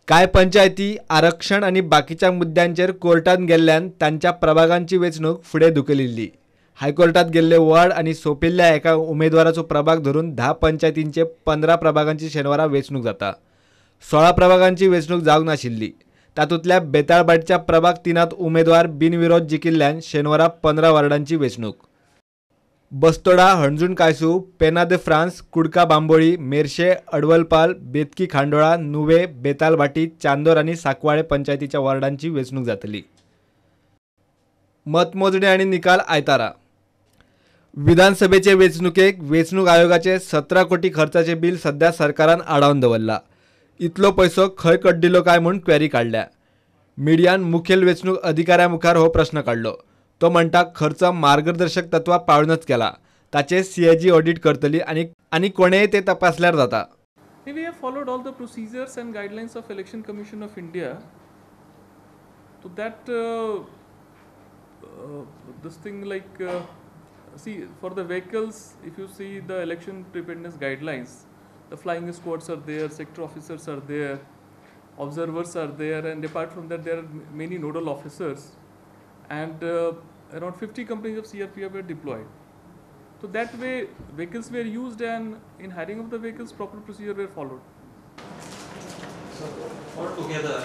कांय पंचायती आरक्षण आनी बाकीच्या मुद्द्यांचेर कोर्टांत गेल्ल्यान तांच्या प्रभागांची वेंचणूक फुडें धुकलिल्ली. हायकोर्टात गेल्ले वार्ड आनी सोंपिल्ल्या एका उमेदवाराचो प्रभाग धरून 10 पंचायतींचे 15 प्रभागांची शेनवारा वेंचणूक जाता. 16 प्रभागांची वेंचणूक जावंक नाशिल्ली. तातूंतल्या बेताळभाटच्या प्रभाग 3 उमेदवार बिनविरोध जिखिल्ल्यान शेनवारा 15 वार्डांची वेंचणूक. बस्तोडा, हणजूण कायसू, पेना दे फ्रांस, कुडका बांबोळी, मेरशे, अडवलपाल, बेतकी खांडोळा, नुवे, बेतालभाटी, चांदोर आनी साकवाळे पंचायतीच्या वार्डांची वेंचणूक जातली. मतमोजणी आनी निकाल आयतारा. विधानसभेचे वेंचणुकेक वेंचणूक आयोगाचे 17 कोटी खर्चाचे बिल सध्या सरकारान आडावन दवरला. इतलो पैसो खंय कड्डिलो काय म्हूण क्वेरी काडल्या. मिडियान मुखेल वेंचणूक अधिकाऱ्या मुखार हो प्रश्न काडलो. तो म्हणटा खर्च मार्गदर्शक तत्वां पाळूनच केला. ताचे CAG audit करतली आनी कोणेय ते तपासल्यार जाता. We have followed all the procedures and guidelines of Election Commission of India. So that this thing like see for the vehicles, if you see the election preparedness guidelines, the flying squads are there, sector officers are there, observers are there, and apart from that there are many nodal officers, and around 50 companies of CRPF were deployed. So that way vehicles were used, and in hiring of the vehicles proper procedure were followed. So altogether,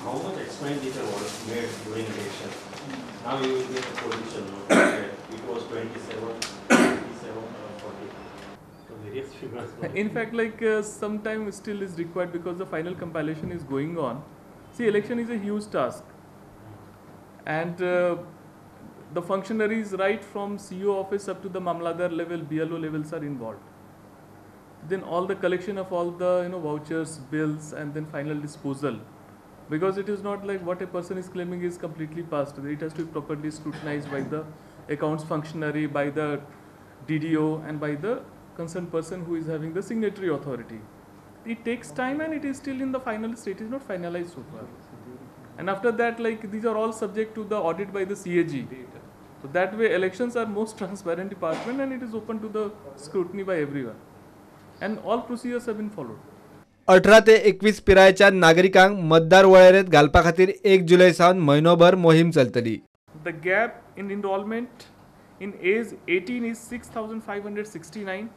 how much expenditure was made during election? Now you will get a position, no? It was 27, 27 or 40. So various figures. In fact, like some time still is required because the final compilation is going on. See, election is a huge task, and the functionaries right from CEO office up to the Mamladar level, BLO levels are involved. Then all the collection of all the vouchers, bills, and then final disposal. Because it is not like what a person is claiming is completely passed. It has to be properly scrutinized by the accounts functionary, by the DDO, and by the concerned person who is having the signatory authority. It takes time, and it is still in the final state. It is not finalized so far. And after that, like these are all subject to the audit by the CAG. So that way elections are most transparent department, and it is open to the scrutiny by everyone. And all procedures have been followed. 18 ते 21 पिरायेच्या नागरिकांक मतदार वळेरेंत घालपा खातीर 1 जुलय सावन म्हयनोभर मोहीम चलतली. The gap in enrollment in age 18 is 6,569,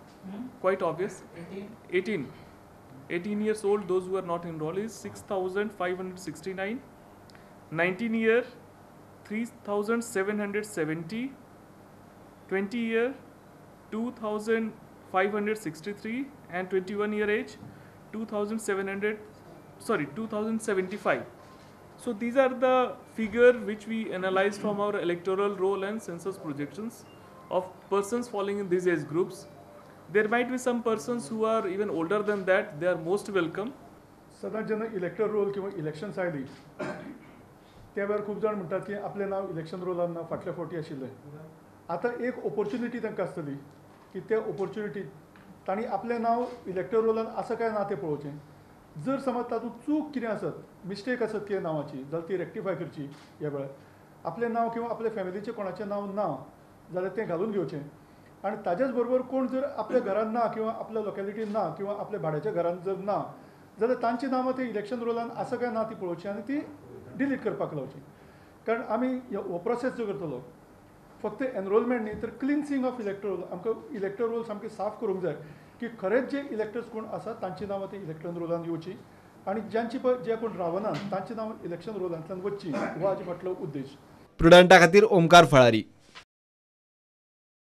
quite obvious. 18 years old, those who are not enrolled is 6,569. 19 year 3,770, 20 year 2,563, and 21 year age 2,075. So these are the figure which we analyze from our electoral roll and census projections of persons falling in these age groups. There might be some persons who are even older than that. They are most welcome. सदांच जेन्ना electoral roll किंवा elections आयली त्या वेळार खूब जाण म्हणटात की आपलें नांव इलेक्शन रोलान ना, फाटल्या फावटी आशिल्लें. आतां एक ऑपॉर्च्युनिटी तांकां आसतली की त्या ऑपॉर्च्युनिटी तांणी आपलें नांव इलेक्टोरल रोलान आसा काय ना तें पळोवचें. जर समज तातूंत चूक कितें आसत, मिस्टेक आसत कितें नांवाची जाल्यार ती रेक्टिफाय करची. ह्या वेळार आपलें नांव किंवा आपल्या फॅमिलीचें कोणाचें नांव ना जाल्यार तें घालून घेवचें. आनी ताज्याच बरोबर कोण जर आपल्या घरान ना किंवा आपल्या लोकेलिटीन ना किंवा आपल्या भाड्याच्या घरान जर ना जाल्यार तांची नांवां ते इलेक्शन रोलान आसा काय ना ती पळोवची आनी ती डिलीट करपाक लावची. कारण आमी हो प्रोसेस जो करतलो फक्त एनरोलमेंट न्ही तर क्लिन्सिंग ऑफ इलेक्टोरल रोल, आमकां इलेक्टोरल रोल सामकें साफ करूंक जाय की खरेंच जे इलेक्टर्स कोण आसा तांची नांवां ती इलेक्शन रोलान येवची आनी ज्यांची पळय जे कोण रावना तांची नांवां इलेक्शन रोलांतल्यान वचची, हो हाजे फाटलो उद्देश. प्रुडंटा खातीर ओमकार फळारी.